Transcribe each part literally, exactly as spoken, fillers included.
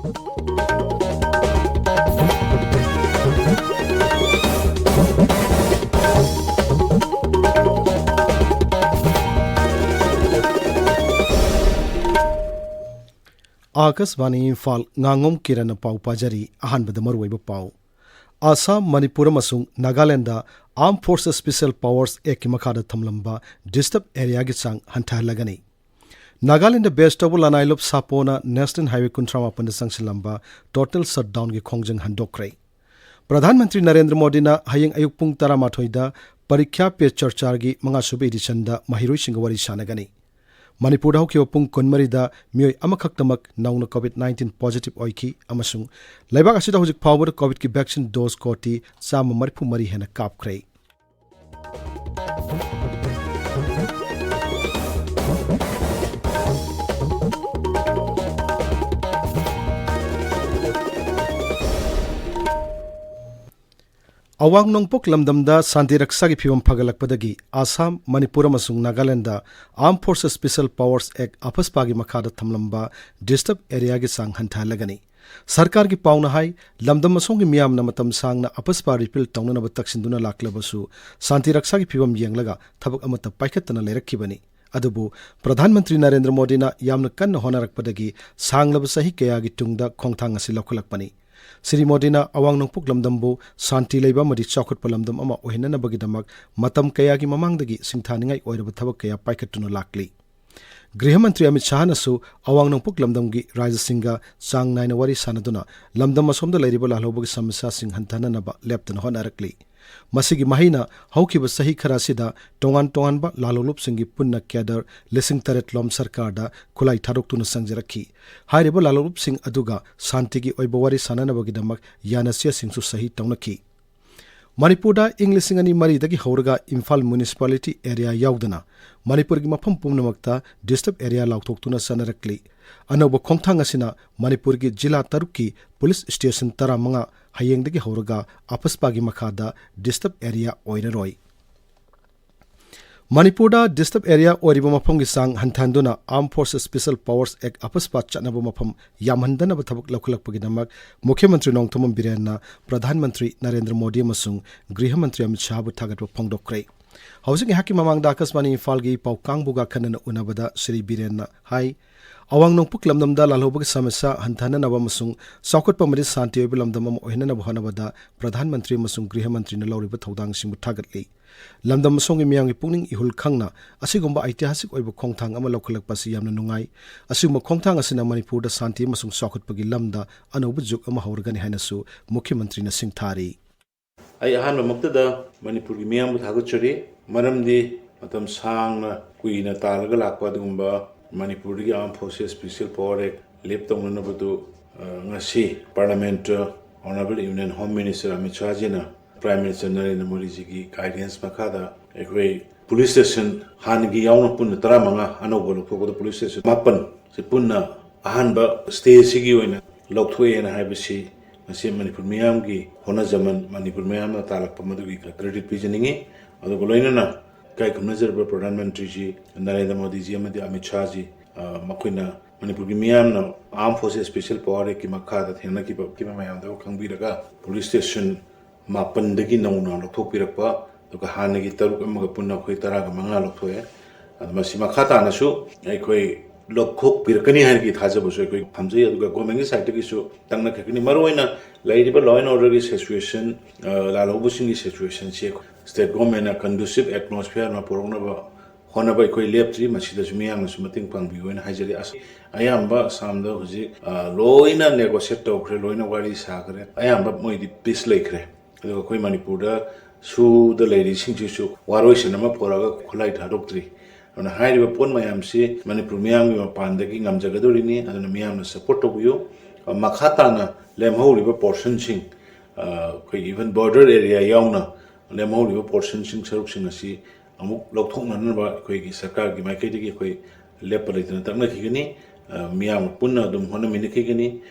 ꯑꯥꯀꯥꯁꯕꯥꯅꯤ ꯏꯝꯐꯥꯜ, ꯉꯥꯉꯣꯝ ꯀꯤꯔꯟꯅ ꯄꯥꯎ ꯄꯥꯖꯔꯤ꯫ ꯑꯍꯥꯟꯕꯗ ꯃꯔꯨꯑꯣꯏꯕ ꯄꯥꯎ꯫ ꯑꯁꯥꯝ, ꯃꯅꯤꯄꯨꯔ ꯑꯃꯁꯨꯡ Nagaland Armed Forces Special Powers Actꯀꯤ ꯃꯈꯥꯗ ꯊꯝꯂꯝꯕ ꯗꯤꯁꯇꯔꯕ ꯑꯦꯔꯤꯌꯥꯒꯤ ꯆꯥꯡ ꯍꯟꯊꯍꯜꯂꯒꯅꯤ꯫ ꯅꯥꯒꯥꯂꯦꯟꯗ ꯕꯦꯁ ꯇꯧꯕ ꯂꯅꯥꯏ ꯂꯨꯞ ꯁꯥꯄꯣꯅ ꯅꯦꯁꯅꯦꯜ ꯍꯥꯏꯋꯦ ꯀꯨꯟꯊ꯭ꯔꯥ ꯃꯥꯄꯟꯗ ꯆꯪꯁꯤꯜꯂꯝꯕ ꯇꯣꯇꯦꯜ ꯁꯠꯗꯥꯎꯟꯒꯤ ꯈꯣꯡꯖꯪ ꯍꯟꯗꯣꯛꯈ꯭ꯔꯦ꯫ ꯄ꯭ꯔꯙꯥꯟ ꯃꯟꯇ꯭ꯔꯤ ꯅꯔꯦꯟꯗ꯭ꯔ ꯃꯣꯗꯤꯅ ꯍꯌꯦꯡ ꯑꯌꯨꯛ ꯄꯨꯡ ꯇꯔꯥꯃꯥꯊꯣꯏꯗ ꯄꯔꯤꯈ꯭ꯌꯥ ꯄꯦ ꯆꯔꯆꯥꯒꯤ ꯃꯉꯥꯁꯨꯕ ꯏꯗꯤꯁꯟꯗ ꯃꯍꯩꯔꯣꯏꯁꯤꯡꯒ ꯋꯥꯔꯤ ꯁꯥꯟꯅꯒꯅꯤ꯫ ꯃꯅꯤꯄꯨꯔꯗ ꯍꯧꯈꯤꯕ ꯄꯨꯡ ꯀꯨꯟꯃꯔꯤꯗ ꯃꯤꯑꯣꯏ ꯑꯃꯈꯛꯇꯃꯛ ꯅꯧꯅ ꯀꯣꯚꯤꯗ ꯅꯥꯏꯟꯇꯤꯟ ꯄꯣꯖꯤꯇꯤꯚ ꯑꯣꯏꯈꯤ ꯑꯃꯁꯨꯡ ꯂꯩꯕꯥꯛ ꯑꯁꯤꯗ ꯍꯧꯖꯤꯛ ꯐꯥꯎꯕꯗ ꯀꯣꯚꯤꯗꯀꯤ ꯚꯦꯛꯁꯤꯟ ꯗꯣꯁ ꯀꯣꯇꯤ ꯆꯥꯝꯃ ꯃꯔꯤꯐꯨ ꯃꯔꯤ ꯍꯦꯟꯅ ꯀꯥꯞꯈ꯭ꯔꯦ꯫ ꯑꯋꯥꯡ ꯅꯣꯡꯄꯣꯛ ꯂꯝꯗꯝꯗ ꯁꯥꯟꯇꯤ ꯔꯛꯁꯥꯒꯤ ꯐꯤꯕꯝ ꯐꯒꯠꯂꯛꯄꯗꯒꯤ ꯑꯁꯥꯝ, ꯃꯅꯤꯄꯨꯔ ꯑꯃꯁꯨꯡ Nagaland Armed Forces Special Powers Act, ꯑꯐꯁꯄꯥꯒꯤ ꯃꯈꯥꯗ ꯊꯝꯂꯝꯕ ꯗꯤꯁꯇꯔꯕ ꯑꯦꯔꯤꯌꯥꯒꯤ ꯆꯥꯡ ꯍꯟꯊꯍꯜꯂꯒꯅꯤ꯫ ꯁꯔꯀꯥꯔꯒꯤ ꯄꯥꯎꯅ ꯍꯥꯏ, ꯂꯝꯗꯝ ꯑꯁꯣꯝꯒꯤ ꯃꯤꯌꯥꯝꯅ ꯃꯇꯝ ꯁꯥꯡꯅ ꯑꯐꯁꯄꯥ ꯔꯤꯄꯤꯜ ꯇꯧꯅꯅꯕ ꯇꯛꯁꯤꯟꯗꯨꯅ ꯂꯥꯛꯂꯕꯁꯨ, ꯁꯥꯟꯇꯤ ꯔꯛꯁꯥꯒꯤ ꯐꯤꯕꯝ ꯌꯦꯡꯂꯒ ꯊꯕꯛ ꯑꯃꯠꯇ ꯄꯥꯏꯈꯠꯇꯅ ꯂꯩꯔꯛꯈꯤꯕꯅꯤ꯫ ꯑꯗꯨꯕꯨ ꯄ꯭ꯔꯙꯥꯟ ꯃꯟꯇ꯭ꯔꯤ ꯅꯔꯦꯟꯗ꯭ꯔ ꯃꯣꯗꯤꯅ ꯌꯥꯝꯅ ꯀꯟꯅ ꯍꯣꯠꯅꯔꯛꯄꯗꯒꯤ ꯁꯥꯡꯂꯕ ꯆꯍꯤ ꯀꯌꯥꯒꯤ ꯇꯨꯡꯗ ꯈꯣꯡꯊꯥꯡ ꯑꯁꯤ ꯂꯧꯈꯠꯂꯛꯄꯅꯤ꯫ ꯁ꯭ꯔꯤ ꯃꯣꯗꯤꯅ ꯑꯋꯥꯡ ꯅꯣꯡꯄꯣꯛ ꯂꯝꯗꯝꯕꯨ ꯁꯥꯟꯇꯤ ꯂꯩꯕ ꯑꯃꯗꯤ ꯆꯥꯎꯈꯠꯄ ꯂꯝꯗꯝ ꯑꯃ ꯑꯣꯏꯍꯟꯅꯅꯕꯒꯤꯗꯃꯛ ꯃꯇꯝ ꯀꯌꯥꯒꯤ ꯃꯃꯥꯡꯗꯒꯤ ꯁꯤꯡꯊꯥꯅꯤꯡꯉꯥꯏ ꯑꯣꯏꯔꯕ ꯊꯕꯛ ꯀꯌꯥ ꯄꯥꯏꯈꯠꯇꯨꯅ ꯂꯥꯛꯂꯤ꯫ ꯒ꯭ꯔꯤꯍ ꯃꯟꯇ꯭ꯔꯤ ꯑꯃꯤꯠ ꯁꯥꯍꯅꯁꯨ ꯑꯋꯥꯡ ꯅꯣꯡꯄꯣꯛ ꯂꯝꯗꯝꯒꯤ ꯔꯥꯖ꯭ꯌꯁꯤꯡꯒ ꯆꯥꯡ ꯅꯥꯏꯅ ꯋꯥꯔꯤ ꯁꯥꯟꯅꯗꯨꯅ ꯂꯝꯗꯝ ꯑꯁꯣꯝꯗ ꯂꯩꯔꯤꯕ ꯂꯥꯜꯍꯧꯕꯒꯤ ꯁꯃꯁ꯭ꯌꯥꯁꯤꯡ ꯍꯟꯊꯅꯅꯕ ꯂꯦꯞꯇꯅ ꯍꯣꯠꯅꯔꯛꯂꯤ꯫ ꯃꯁꯤꯒꯤ ꯃꯍꯩꯅ ꯍꯧꯈꯤꯕ ꯆꯍꯤ ꯈꯔ ꯑꯁꯤꯗ ꯇꯣꯉꯥꯟ ꯇꯣꯉꯥꯟꯕ ꯂꯥꯜꯍꯧꯂꯨꯞꯁꯤꯡꯒꯤ ꯄꯨꯟꯅ ꯀꯦꯗꯔ ꯂꯤꯁꯤꯡ ꯇꯔꯦꯠ ꯂꯣꯝ ꯁꯔꯀꯥꯔꯗ ꯈꯨꯠꯂꯥꯏ ꯊꯥꯗꯣꯛꯇꯨꯅ ꯆꯪꯖꯔꯛꯈꯤ꯫ ꯍꯥꯏꯔꯤꯕ ꯂꯥꯜꯍꯧꯂꯨꯞꯁꯤꯡ ꯑꯗꯨꯒ ꯁꯥꯟꯇꯤꯒꯤ ꯑꯣꯏꯕ ꯋꯥꯔꯤ ꯁꯥꯟꯅꯅꯕꯒꯤꯗꯃꯛ ꯌꯥꯅꯆꯦꯁꯤꯡꯁꯨ ꯁꯍꯤ ꯇꯧꯅꯈꯤ꯫ ꯃꯅꯤꯄꯨꯔꯗ ꯏꯪ ꯂꯤꯁꯤꯡ ꯑꯅꯤ ꯃꯔꯤꯗꯒꯤ ꯍꯧꯔꯒ ꯏꯝꯐꯥꯜ ꯃ꯭ꯌꯨꯅꯤꯁꯤꯄꯥꯂꯤꯇꯤ ꯑꯦꯔꯤꯌꯥ ꯌꯥꯎꯗꯅ ꯃꯅꯤꯄꯨꯔꯒꯤ ꯃꯐꯝ ꯄꯨꯝꯅꯃꯛꯇ ꯗꯤꯁꯇꯔꯕ ꯑꯦꯔꯤꯌꯥ ꯂꯥꯎꯊꯣꯛꯇꯨꯅ ꯆꯠꯅꯔꯛꯂꯤ꯫ ꯑꯅꯧꯕ ꯈꯣꯡꯊꯥꯡ ꯑꯁꯤꯅ ꯃꯅꯤꯄꯨꯔꯒꯤ ꯖꯤꯂꯥ ꯇꯔꯨꯛꯀꯤ ꯄꯨꯂꯤꯁ ꯁ꯭ꯇꯦꯁꯟ ꯇꯔꯥꯃꯉꯥ ꯍꯌꯦꯡꯗꯒꯤ ꯍꯧꯔꯒ ꯑꯐꯁꯄꯥꯒꯤ ꯃꯈꯥꯗ ꯗꯤꯁꯇꯔꯕ ꯑꯦꯔꯤꯌꯥ ꯑꯣꯏꯔꯔꯣꯏ꯫ ꯃꯅꯤꯄꯨꯔꯗ ꯗꯤꯁꯇꯔꯕ ꯑꯦꯔꯤꯌꯥ ꯑꯣꯏꯔꯤꯕ ꯃꯐꯝꯒꯤ ꯆꯥꯡ ꯍꯟꯊꯍꯟꯗꯨꯅ Armed Forces Special Powers Act ꯑꯄꯨꯁꯄ ꯆꯠꯅꯕ ꯃꯐꯝ ꯌꯥꯝꯍꯟꯗꯅꯕ ꯊꯕꯛ ꯂꯧꯈꯠꯂꯛꯄꯒꯤꯗꯃꯛ ꯃꯨꯈ꯭ꯌ ꯃꯟꯇ꯭ꯔꯤ ꯅꯣꯡꯊꯣꯝꯕꯝ ꯕꯤꯔꯦꯟꯅ ꯄ꯭ꯔꯙꯥꯟ ꯃꯟꯇ꯭ꯔꯤ ꯅꯔꯦꯟꯗ꯭ꯔ ꯃꯣꯗꯤ ꯑꯃꯁꯨꯡ ꯒ꯭ꯔꯤꯍ ꯃꯟꯇ꯭ꯔꯤ ꯑꯃꯤꯠ ꯁꯥꯍꯕꯨ ꯊꯥꯒꯠꯄ ꯐꯣꯡꯗꯣꯛꯈ꯭ꯔꯦ꯫ ꯍꯧꯖꯤꯛ ꯉꯥꯏꯍꯥꯛꯀꯤ ꯃꯃꯥꯡꯗ ꯑꯥꯀꯥꯁꯕꯥꯅꯤ ꯏꯝꯐꯥꯜꯒꯤ ꯄꯥꯎ ꯀꯥꯡꯕꯨꯒ ꯑꯈꯟꯅꯅ ꯎꯅꯕꯗ ꯁ꯭ꯔꯤ ꯕꯤꯔꯦꯟꯅ ꯍꯥꯏ, ꯑꯋꯥꯡ ꯅꯣꯡꯄꯣꯛ ꯂꯝꯗꯝꯗ ꯂꯥꯜꯍꯧꯕꯒꯤ ꯁꯃꯁ꯭ꯌꯥ ꯍꯟꯊꯍꯟꯅꯕ ꯑꯃꯁꯨꯡ ꯆꯥꯎꯈꯠꯄ ꯑꯃꯗꯤ ꯁꯥꯟꯇꯤ ꯑꯣꯏꯕ ꯂꯝꯗꯝ ꯑꯃ ꯑꯣꯏꯍꯟꯅꯕ ꯍꯣꯠꯅꯕꯗ ꯄ꯭ꯔꯙꯥꯟ ꯃꯟꯇ꯭ꯔꯤ ꯑꯃꯁꯨꯡ ꯒ꯭ꯔꯤꯍ ꯃꯟꯇ꯭ꯔꯤꯅ ꯂꯧꯔꯤꯕ ꯊꯧꯗꯥꯡꯁꯤꯡꯕꯨ ꯊꯥꯒꯠꯂꯤ꯫ ꯂꯝꯗꯝ ꯑꯁꯣꯝꯒꯤ ꯃꯤꯌꯥꯝꯒꯤ ꯄꯨꯛꯅꯤꯡ ꯏꯍꯨꯜ ꯈꯪꯅ ꯑꯁꯤꯒꯨꯝꯕ ꯑꯩꯇꯤꯍꯥꯁꯤꯛ ꯑꯣꯏꯕ ꯈꯣꯡꯊꯥꯡ ꯑꯃ ꯂꯧꯈꯠꯂꯛꯄ ꯑꯁꯤ ꯌꯥꯝꯅ ꯅꯨꯡꯉꯥꯏ꯫ ꯑꯁꯤꯒꯨꯝꯕ ꯈꯣꯡꯊꯥꯡ ꯑꯁꯤꯅ ꯃꯅꯤꯄꯨꯔꯗ ꯁꯥꯟꯇꯤ ꯑꯃꯁꯨꯡ ꯆꯥꯎꯈꯠꯄꯒꯤ ꯂꯝꯗ ꯑꯅꯧꯕ ꯖꯨꯒ ꯑꯃ ꯍꯧꯔꯒꯅꯤ ꯍꯥꯏꯅꯁꯨ ꯃꯨꯈ꯭ꯌ ꯃꯟꯇ꯭ꯔꯤꯅ ꯁꯤꯡꯊꯥꯔꯤ꯫ ꯑꯩ ꯑꯍꯥꯟꯕꯃꯛꯇꯗ ꯃꯅꯤꯄꯨꯔꯒꯤ ꯃꯤꯌꯥꯝꯕꯨ ꯊꯥꯒꯠꯆꯔꯤ꯫ ꯃꯔꯝꯗꯤ ꯃꯇꯝ ꯁꯥꯡꯅ ꯀꯨꯏꯅ ꯇꯥꯜꯂꯒ ꯂꯥꯛꯄ ꯑꯗꯨꯒꯨꯝꯕ ꯃꯅꯤꯄꯨꯔꯗꯒꯤ Armed Forces Special Power Act ꯂꯦꯞ ꯇꯧꯅꯅꯕꯗꯨ, ꯑ, ꯉꯁꯤ Parliament, ꯑ, Honorable Union Home Minister Amit ꯁꯥꯍꯖꯤꯅ Prime Minister Narendra ꯃꯣꯗꯤꯖꯤꯒꯤ guidance ꯃꯈꯥꯗ ꯑꯩꯈꯣꯏ police station ꯍꯥꯟꯅꯒꯤ ꯌꯥꯎꯅ ꯄꯨꯟꯅ ꯇꯔꯥꯃꯉꯥ, ꯑꯅꯧꯕ ꯂꯧꯊꯣꯛꯄꯗ police station ꯃꯥꯄꯟ ꯁꯤ ꯄꯨꯟꯅ ꯑꯍꯥꯟꯕ stage ꯁꯤꯒꯤ ꯑꯣꯏꯅ ꯂꯧꯊꯣꯛꯑꯦꯅ ꯍꯥꯏꯕꯁꯤ ꯉꯁꯤ ꯃꯅꯤꯄꯨꯔ ꯃꯤꯌꯥꯝꯒꯤ ꯍꯣꯠꯅꯖꯃꯟ, ꯃꯅꯤꯄꯨꯔ ꯃꯤꯌꯥꯝꯅ ꯇꯥꯜꯂꯛꯄ ꯃꯗꯨꯒꯤ credit ꯄꯤꯖꯅꯤꯡꯏ꯫ ꯑꯗꯨꯒ ꯂꯣꯏꯅꯅ ꯏꯀꯥꯏ ꯈꯨꯝꯅꯖꯔꯕ ꯄ꯭ꯔꯙꯥꯟ ꯃꯟꯇ꯭ꯔꯤꯖꯤ ꯅꯔꯦꯟꯗ꯭ꯔ ꯃꯣꯗꯤꯖꯤ ꯑꯃꯗꯤ ꯑꯃꯤꯠ ꯁꯥꯍꯖꯤ, ꯑ, ꯃꯈꯣꯏꯅ ꯃꯅꯤꯄꯨꯔꯒꯤ ꯃꯤꯌꯥꯝꯅ Armed Forces Special Power Actꯀꯤ ꯃꯈꯥꯗ ꯊꯦꯡꯅꯈꯤꯕ ꯃꯌꯥꯝꯗꯨ ꯈꯪꯕꯤꯔꯒ police station ꯃꯥꯄꯟꯗꯒꯤ ꯅꯧꯅ ꯂꯧꯊꯣꯛꯄꯤꯔꯛꯄ, ꯑꯗꯨꯒ ꯍꯥꯟꯅꯒꯤ ꯇꯔꯨꯛ ꯑꯃꯒ ꯄꯨꯟꯅ ꯑꯩꯈꯣꯏ ꯇꯔꯥꯒ ꯃꯉꯥ ꯂꯧꯊꯣꯛꯑꯦ꯫ ꯑꯗꯨ ꯃꯁꯤ ꯃꯈꯥ ꯇꯥꯅꯁꯨ ꯑꯩꯈꯣꯏ ꯂꯧꯊꯣꯛꯄꯤꯔꯛꯀꯅꯤ ꯍꯥꯏꯕꯒꯤ ꯊꯥꯖꯕꯁꯨ ꯑꯩꯈꯣꯏ ꯊꯝꯖꯩ꯫ ꯑꯗꯨꯒ governmentꯀꯤ sideꯇꯒꯤꯁꯨ ꯇꯛꯅꯈꯤꯒꯅꯤ꯫ ꯃꯔꯨꯑꯣꯏꯅ ꯂꯩꯔꯤꯕ law and orderꯒꯤ situation, ꯑ, ꯂꯥꯜꯍꯧꯕꯁꯤꯡꯒꯤ situationꯁꯤ state governmentꯅ conducive atmosphere ꯑꯃ ꯄꯨꯔꯛꯅꯕ ꯍꯣꯠꯅꯕ ꯑꯩꯈꯣꯏ ꯂꯦꯞꯇ꯭ꯔꯤ꯫ ꯃꯁꯤꯗꯁꯨ ꯃꯤꯌꯥꯝꯅꯁꯨ ꯃꯇꯦꯡ ꯄꯥꯡꯕꯤꯌꯨ ꯍꯥꯏꯅ ꯍꯥꯏꯖꯔꯤ꯫ ꯑꯁ, ꯑꯌꯥꯝꯕ ꯑꯁꯥꯝꯗ ꯍꯧꯖꯤꯛ, ꯑ, ꯂꯣꯏꯅ negotiate ꯇꯧꯈ꯭ꯔꯦ, ꯂꯣꯏꯅ ꯋꯥꯔꯤ ꯁꯥꯈ꯭ꯔꯦ, ꯑꯌꯥꯝꯕ ꯃꯣꯏꯗꯤ peace ꯂꯩꯈ꯭ꯔꯦ꯫ ꯑꯗꯨꯒ ꯑꯩꯈꯣꯏ ꯃꯅꯤꯄꯨꯔꯗ ꯁꯨꯗ ꯂꯩꯔꯤꯁꯤꯡꯁꯤꯁꯨ ꯋꯥꯔꯣꯏꯁꯤꯟ ꯑꯃ ꯄꯨꯔꯛꯑꯒ ꯈꯨꯠꯂꯥꯏ ꯊꯥꯗꯣꯛꯇ꯭ꯔꯤ꯫ ꯑꯗꯨꯅ ꯍꯥꯏꯔꯤꯕ ꯄꯣꯠ ꯃꯌꯥꯝꯁꯤ ꯃꯅꯤꯄꯨꯔ ꯃꯤꯌꯥꯝꯒꯤ ꯃꯄꯥꯟꯗꯒꯤ ꯉꯝꯖꯒꯗꯧꯔꯤꯅꯤ꯫ ꯑꯗꯨꯅ ꯃꯤꯌꯥꯝꯅ support ꯇꯧꯕꯤꯌꯨ꯫ ꯃꯈꯥ ꯇꯥꯅ ꯂꯦꯝꯍꯧꯔꯤꯕ portionꯁꯤꯡ, ꯑ, ꯑꯩꯈꯣꯏꯒꯤ even border area ꯌꯥꯎꯅ ꯂꯦꯝꯍꯧꯔꯤꯕ portionꯁꯤꯡ, ꯁꯔꯨꯛꯁꯤꯡ ꯑꯁꯤ ꯑꯃꯨꯛ ꯂꯧꯊꯣꯛꯅꯅꯕ ꯑꯩꯈꯣꯏꯒꯤ ꯁꯔꯀꯥꯔꯒꯤ ꯃꯥꯏꯀꯩꯗꯒꯤ ꯑꯩꯈꯣꯏ ꯂꯦꯞꯄ ꯂꯩꯇꯅ ꯇꯛꯅꯈꯤꯒꯅꯤ꯫ ꯑ, ꯃꯤꯌꯥꯝꯒ ꯄꯨꯟꯅ ꯑꯗꯨꯝ ꯍꯣꯠꯅꯃꯤꯟꯅꯈꯤꯒꯅꯤ꯫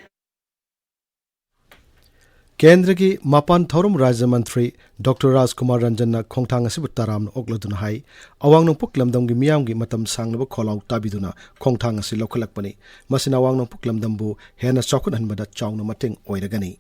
ꯀꯦꯟꯗ꯭ꯔꯒꯤ ꯃꯄꯥꯟ ꯊꯧꯔꯝ ꯔꯥꯖ꯭ꯌ ꯃꯟꯇ꯭ꯔꯤ ꯗꯣꯛꯇꯔ ꯔꯥꯖꯀꯨꯃꯥꯔ ꯔꯟꯖꯟꯅ ꯈꯣꯡꯊꯥꯡ ꯑꯁꯤꯕꯨ ꯇꯔꯥꯝꯅ ꯑꯣꯛꯂꯗꯨꯅ ꯍꯥꯏ, ꯑꯋꯥꯡ ꯅꯣꯡꯄꯣꯛ ꯂꯝꯗꯝꯒꯤ ꯃꯤꯌꯥꯝꯒꯤ ꯃꯇꯝ ꯁꯥꯡꯂꯕ ꯈꯣꯜꯂꯥꯎ ꯇꯥꯕꯤꯗꯨꯅ ꯈꯣꯡꯊꯥꯡ ꯑꯁꯤ ꯂꯧꯈꯠꯂꯛꯄꯅꯤ꯫ ꯃꯁꯤꯅ ꯑꯋꯥꯡ ꯅꯣꯡꯄꯣꯛ ꯂꯝꯗꯝꯕꯨ ꯍꯦꯟꯅ ꯆꯥꯎꯈꯠꯍꯟꯕꯗ ꯆꯥꯎꯅ ꯃꯇꯦꯡ ꯑꯣꯏꯔꯒꯅꯤ꯫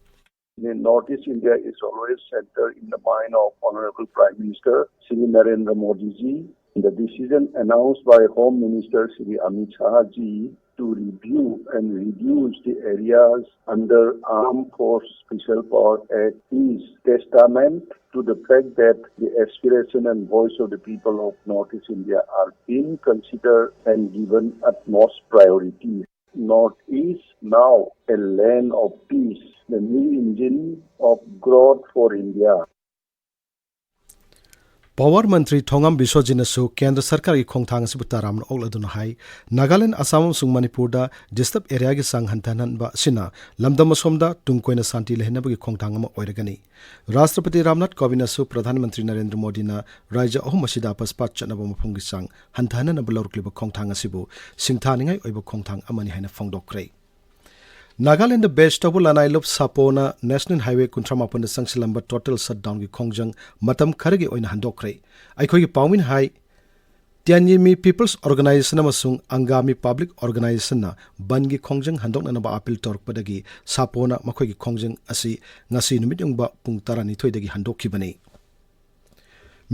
North East India is always centered in the mind of Honorable Prime Minister Shri Narendra Modi ji. The decision announced by Home Minister Shri Amit Shah ji to review and reduce the areas under Armed Force Special Power Act is testament to the fact that the aspiration and voice of the people of Northeast India are being considered and given utmost priority. Northeast now a land of peace, the new engine of growth for India. Power ꯃꯟꯇ꯭ꯔꯤ ꯊꯣꯉꯝ ꯕꯤꯁꯣꯖꯤꯠꯅꯁꯨ ꯀꯦꯟꯗ꯭ꯔ ꯁꯔꯀꯥꯔꯒꯤ ꯈꯣꯡꯊꯥꯡ ꯑꯁꯤꯕꯨ ꯇꯔꯥꯝꯅ ꯑꯣꯛꯂꯗꯨꯅ ꯍꯥꯏ, ꯅꯥꯒꯥꯂꯦꯟ, ꯑꯁꯥꯝ ꯑꯃꯁꯨꯡ ꯃꯅꯤꯄꯨꯔꯗ ꯗꯤꯁꯇꯔꯕ ꯑꯦꯔꯤꯌꯥꯒꯤ ꯆꯥꯡ ꯍꯟꯊꯍꯟꯕ ꯑꯁꯤꯅ ꯂꯝꯗꯝ ꯑꯁꯣꯝꯗ ꯇꯨꯡ ꯀꯣꯏꯅ ꯁꯥꯟꯇꯤ ꯂꯩꯍꯟꯅꯕꯒꯤ ꯈꯣꯡꯊꯥꯡ ꯑꯃ ꯑꯣꯏꯔꯒꯅꯤ꯫ ꯔꯥꯁꯇ꯭ꯔꯄꯇꯤ ꯔꯥꯝꯅꯥꯊ ꯀꯣꯕꯤꯟꯗꯁꯨ ꯄ꯭ꯔꯙꯥꯟ ꯃꯟꯇ꯭ꯔꯤ ꯅꯔꯦꯟꯗ꯭ꯔ ꯃꯣꯗꯤꯅ ꯔꯥꯖ꯭ꯌ ꯑꯍꯨꯝ ꯑꯁꯤꯗ ꯑꯄꯁꯄꯥꯠ ꯆꯠꯅꯕ ꯃꯐꯝꯒꯤ ꯆꯥꯡ ꯍꯟꯊꯍꯟꯅꯕ ꯂꯧꯔꯛꯂꯤꯕ ꯈꯣꯡꯊꯥꯡ ꯑꯁꯤꯕꯨ ꯁꯤꯡꯊꯥꯅꯤꯡꯉꯥꯏ ꯑꯣꯏꯕ ꯈꯣꯡꯊꯥꯡ ꯑꯃꯅꯤ ꯍꯥꯏꯅ ꯐꯣꯡꯗꯣꯛꯈ꯭ꯔꯦ꯫ ꯅꯥꯒꯥꯂꯦꯟꯗ ꯕꯦꯁ ꯇꯧꯕ ꯂꯅꯥꯏ ꯂꯨꯞ ꯁꯥꯄꯣꯅ ꯅꯦꯁꯅꯦꯜ ꯍꯥꯏꯋꯦ ꯀꯨꯟꯊ꯭ꯔꯥ ꯃꯥꯄꯟꯗ ꯆꯪꯁꯤꯜꯂꯝꯕ ꯇꯣꯇꯦꯜ ꯁꯠꯗꯥꯎꯟꯒꯤ ꯈꯣꯡꯖꯪ ꯃꯇꯝ ꯈꯔꯒꯤ ꯑꯣꯏꯅ ꯍꯟꯗꯣꯛꯈ꯭ꯔꯦ꯫ ꯑꯩꯈꯣꯏꯒꯤ ꯄꯥꯎꯃꯤꯅ ꯍꯥꯏ, ꯇꯤꯌꯥꯟꯌꯤꯃꯤ ꯄꯤꯄꯜꯁ ꯑꯣꯔꯒꯅꯥꯏꯖꯦꯁꯟ ꯑꯃꯁꯨꯡ ꯑꯪꯒꯥꯃꯤ ꯄꯕ꯭ꯂꯤꯛ ꯑꯣꯔꯒꯅꯥꯏꯖꯦꯁꯟꯅ ꯕꯟꯒꯤ ꯈꯣꯡꯖꯪ ꯍꯟꯗꯣꯛꯅꯅꯕ ꯑꯥꯄꯤꯜ ꯇꯧꯔꯛꯄꯗꯒꯤ ꯁꯥꯄꯣꯅ ꯃꯈꯣꯏꯒꯤ ꯈꯣꯡꯖꯪ ꯑꯁꯤ ꯉꯁꯤ ꯅꯨꯃꯤꯠ ꯌꯨꯡꯕ ꯄꯨꯡ ꯇꯔꯥꯅꯤꯊꯣꯏꯗꯒꯤ ꯍꯟꯗꯣꯛꯈꯤꯕꯅꯤ꯫